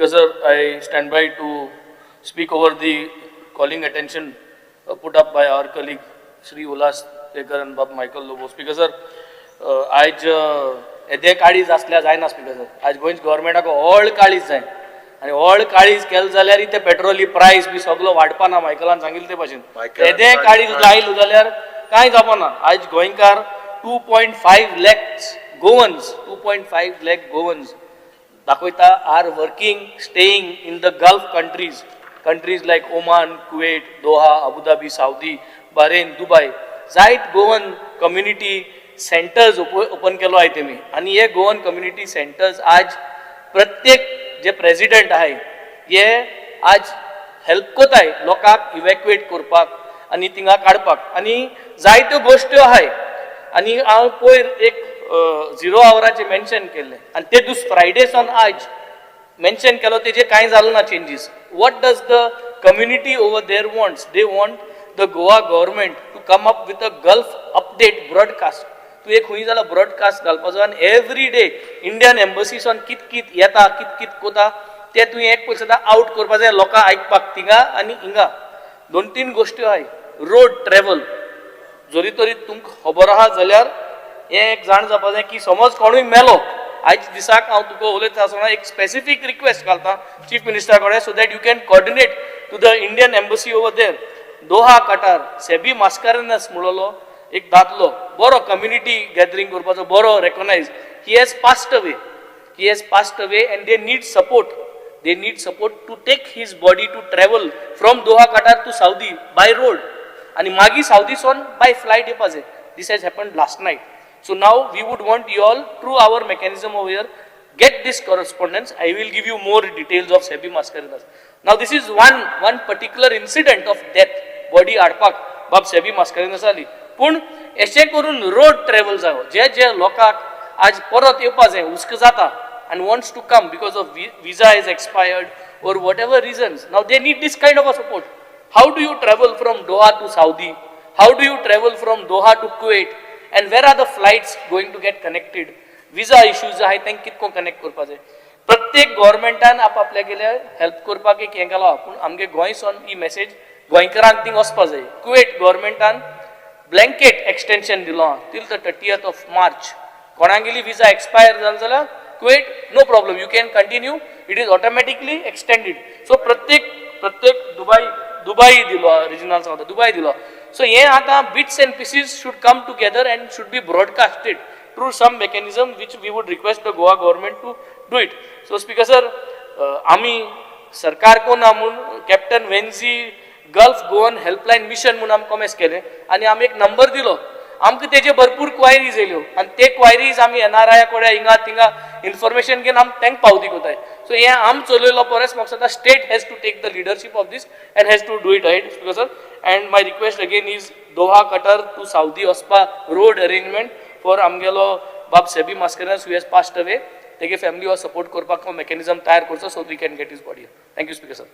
Sir, I stand by to speak over the calling attention put up by our colleague Shri Ulhas Thacker and Bab Michael Lobo. Speaker sir, आयज येदे काळीज आसल्यार जायना. Speaker sir, आयज गोंयच गव्हर्मेंटाक व्हड काळीज जाय आनी व्हड काळीज केलें जाल्यार ते पेट्रोली प्रायस बी सगलो वाडपाना. मायकलान सांगिल्लें ते भाशेन येदें काळीज लायलें जाल्यार कांय जावपाना. आयज गोंयकार 2.5 lakhs Goans, 2.5 lakh Goans दाखयता are working, staying in the Gulf countries, countries like Oman, Kuwait, Doha, Abu Dhabi, Saudi, Bahrain, Dubai. जायत गोवन कम्युनिटी सेंटर्स ओपन केलो आहे तेमी आनी हे गोवन कम्युनिटी सेंटर्स आज प्रत्येक जे प्रेसिडेंट आहाय हे आज हेल्प कोताय लोकांक इवॅक्युएट करपाक आनी थिंगा काडपाक. आनी जायत्यो गोश्ट्यो आहाय आनी हांव पयर एक झिरो आवराचें मेन्शन केल्लें आनी ते दीस फ्रायडे सावन आयज मेन्शन केलो, तेजे कांय जालो ना changes. What does the community over there wants? They want the Goa government to come up with a Gulf update broadcast. तूं एक खंय जाल्यार ब्रॉडकास्ट घालपाचो आनी एवरी डे इंडियन एम्बसीसान कित कित येता, कित कित कोता, ते तुवें एक पयशे सदां आवट करपा जाय लोकांक आयकपाक थिंगा आनी हिंगा. दोन तीन गोश्ट्यो आहाय. रोड ट्रॅवल जरी तरी तुमकां खबर आहा जाल्यार हें एक जाण जावपा जाय की समज कोणूय मेलो आयज दिसाक, हांव तुका उलयता आसतना एक स्पेसिफीक रिक्वेस्ट घालता चीफ मिनिस्टरा कडेन so that you can coordinate to the Indian embassy over there. Doha, Qatar, SEBI Mascarenhas म्हणलोलो एक दादलो, बरो कम्युनिटी गॅदरींग करपाचो बरो recognise, he has passed away. He has passed away and they need support. They need support to take his body to travel from Doha, Qatar to Saudi by road आणि मागीर सावदीसून बाय flight येवपा जाय. This has happened last night. So now we would want you all, through our mechanism over here, get this correspondence. I will give you more details of Sebi Mascarenhas. Now this is one particular incident of death body हाडपाक बाब सेबी मास्कारेन्हास जाली, पूण अशें करून road travel जावो जे जे लोकांक आज परत येवपा जाय, हुस्को जाता and wants to come because of visa is expired or whatever reasons. Now they need this kind of a support. How do you travel from Doha to Saudi? How do you travel from Doha to Kuwait? And where are the flights going to get connected? Visa issues आहाय, तांकां कितको connect करपा जाय. प्रत्येक गव्हर्मेंटान आप आपल्यागेले help करपाक एक हें केलां, पूण आमगे गोंयसून ही मेसेज गोंयकारांक थिंग वचपा जाय. कुवेट गव्हर्मेंटान ब्लँकेट एक्सटेन्शन दिलो आहा till the 30th of March. कोणागेली visa expire जाल जाल्यार Kuwait, no problem, you can continue, it is automatically extended. So प्रत्येक प्रत्येक दुबई, दुबई दिलो, रिजनल सांगता, दुबय दिलो. सो हे आतां bits and pieces should come together and should be broadcasted through some mechanism, which we would request the Goa government to do it. So Speaker sir, आमी सरकार कोना म्हूण captain Venzy gulf Goan helpline mission म्हूण आमी कॉमेस केलें आनी आमी एक नंबर दिलो. आमकां तेजे भरपूर क्वायरीज येयल्यो आनी ते क्वायरीज आमी एनआरआय कडेन हिंगा थिंगा इन्फॉर्मेशन घेवन आमी तांकां पावती कोताय. सो हें आम चलयलो परस म्हाका दिसता state has to take the leadership of this and has to do it right. Speaker sir, and my request again is Doha, Qatar to Saudi वचपा road arrangement for आमगेलो बाब SEBI Mascarenhas who has passed away. तेगे family हो support करपाक mechanism तयार करचो so we can get his body. Thank you, Speaker sir.